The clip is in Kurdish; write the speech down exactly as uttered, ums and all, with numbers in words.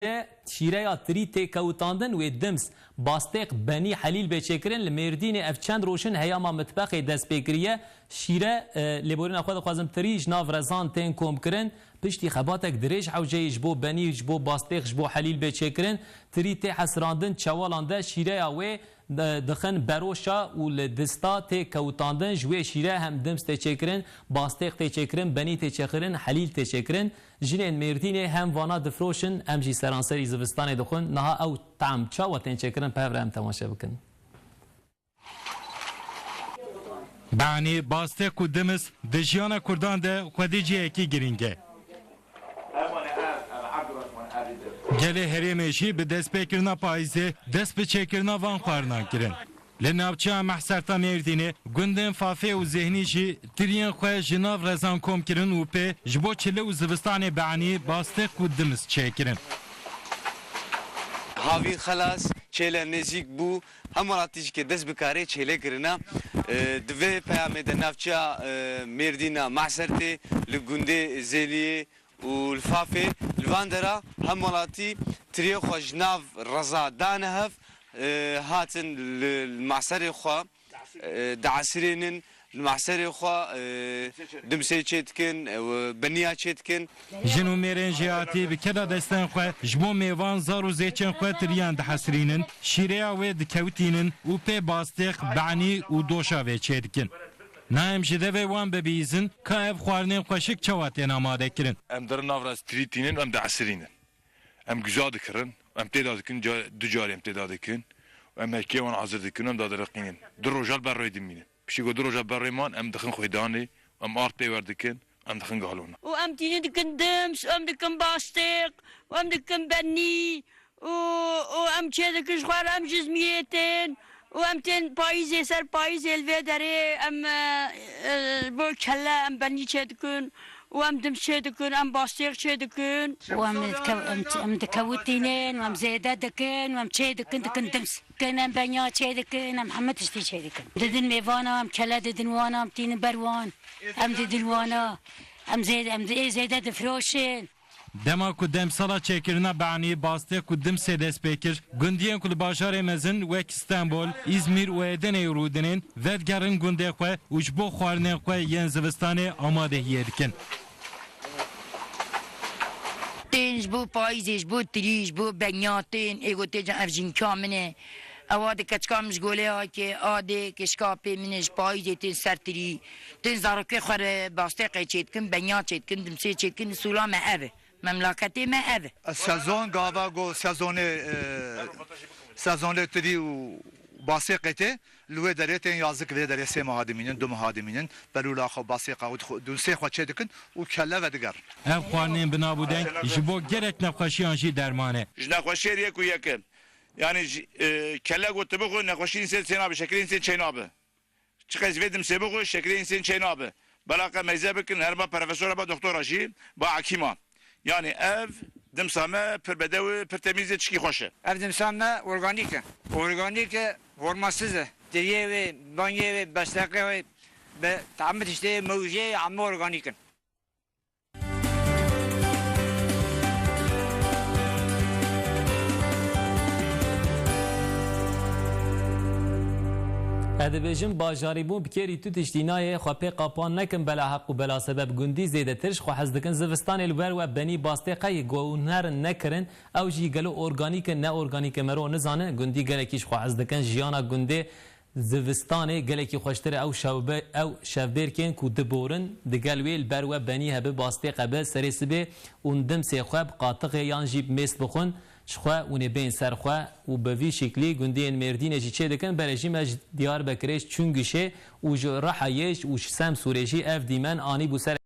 Şîreya tirî tê kewitandin wê dims, bastêq, benî, helîl bê çêkirin. Li Mêrdînê ev çend roj in heyama mitbexê dest pê kiriye. Şîre, e, lêborîna xwe dixwazim, tirî ji nav rezan tên komkirin. Piştî xebatek dirêj hewceyî ji bo benî, ji bo bastêq, ji bo helîl bê çêkirin. Tirî tê hesirandin çewalan de, şîreya wê, e, dixin beroşa û li dista tê kewitandin. Ji wê şîre hem dims tê çêkirin, bastêq tê çêkirin, benî tê çêkirin, helîl tê çêkirin. Jinên Mêrdînê hem vana difroşin, em jî seranserî zivistanê dixwin. Niha ew tam çawa tên çêkirin, bi hev re em temaşe bikin. Benî, bastêq û dimis di jiyana Kurdan de xwedî cihekî girîng e. Gelê herêmê jî bi destpêkirina payîzê dest bi çêkirina van xwarinan kirin. Li navçeya Mehserta Mêrdînê gundên Fafê û Zehnî jî tiriyên xwe ji nav rezan kom kirin û pê ji bo çile û zivistanê benî, bastêq û dimis çêkirin. Havîn xelas, çêle nêzîk bû, hemwelatî jî ke dest bi karê çêlê kirina. E, di vê peyamê de navçeya, e, Mêrdîna, Mehsertê, li gundê Zêliyê, û li Fafê, li van dera hemwelatî tiriyê xwe ji nav reza dane hev, e, hatin li, li maserê xwe, e, diesirînin, li maserê xwe, e, dimsê çê dikin, e, beniya çê dikin. Jin û mêrên jêhatî bi keda destên xwe ji bo mêvan, zar û zêçên xwe tiriyan dihesirînin, şîreya wê dikewitînin û pê bastêq, benî û doşa vê çê dikin. Na em ji devê wan bibihîzin, ka ev xwarinên xweşik çawa tên amade kirin. Em derin nav re strî tînin û em diesirînin. Em giza dikirin, em tê de dikin, ca-, du carî em tê de dikin. Û em hekê wan hazir dikin û em dadiriqînin. Du roja li ber rê dimînin. Piştî ku du roja ber rê man, em dixin xwêdanê, em ard pê wer dikin, em dixin galona. Û em tînin dikin dims, û em dikin bastêq, û em dikin benî. û, û em çê dikin ji xwe re, em ji Îzmîrê tên û em tên payîzê, ser payîzê li vê derê em, e, e, bo kelle em benî çê dikin û em dims çê dikin, em bastêq çê dikin. Û em dikew-, em, em dikewitînin û em zêde dikin û em çê dikin, dikin dims. Kin em benya çê dikin, em hemû tiştî çê dikin. Didin mêvana, em kelle didin wana, em tînin ber wan, em didin wana, em zêde, em ê zêde difroşin. Dema ku demsala çêkirina benî, bastêq û dimsê dest pê kir, gundiyên ku li bajarê mezin wek Stenbol, Îzmîr û Edeneyê rûdinên, vedigerin gundê xwe û ji bo xwarinên xwe yên zivistanê amadehiyê dikin. Tên ji bo payîzê, ji bo tirî, ji bo benya tên, ê gotê can ev jînka min e. Ewa di keçika min ji golê hake, a dê kişka pê min e, ji payîzê tên ser tirî. Tên zarokê xwe re bastêqê çêdikin, benya çêdikin, dimsê çêdikin, sûla me ev e. Memlaketê me ev e. Sezon gava go sezonê, e, sezonê tirî û basêqê tê, li wê derê tên yazlik vê derê sê meha dimînin, du meha dimînin, pelûla xwe, basêqa xwe, dûnsê xwe çêdikin û kelle vedigerin. Ev xwarinên bi nav û deng ji bo gelek nexweşiyan jî derman e. Ji nexweşiyê yek û yek e. Yani ji, e, kelle ku tu bixwe, nexweşî însê çê nabe, şekilê însê çê nabe. Çiqas vê dimsê bixwe, şekilê însên çê nabe. Bela qe meyze bikin, her ba profesora, ba doktora jî, ba hekîma. Yani ev dimsa me pir bedew e, pir temîz e, çikî xweş e. Ev dimsa me organîk e. Organîk e, hormonsiz e. Diriyê wê, banyê wê, besteqê wê, bi tamî tiştê mewjê hemû organîk in. Ez dibêjim, bajarîbûn bi kêrî tu tiştî nayê, xwe pê qapan nekin bela heq û bela sebeb. Gundî zêdetir ji xwe hez dikin. Zivistanê li ber we benî bastê qey goner nekirin, ew jî gelo organîk in, ne organîk in, mero nizane. Gundî gelekî ji xwe hez dikin. Jiyana gundê Zivistanê gelekî xweştir e. Ew şewbe-, ew şevbêrkên ku diborin, digel wê li ber we benî hebe, bastêq hebe, serê sibê û dimsê xwe bi qatixê yan jî bi mêst bixwin, ji xwe hûn ê bên ser xwe û bi vî şiklî gundiyên Mêrdînê jî çê dikin. Berê jî me ji Diyarbekirê, ji Çungişê û ji Rihayê û ji Semsûrê jî ev dîmen anîbû ser.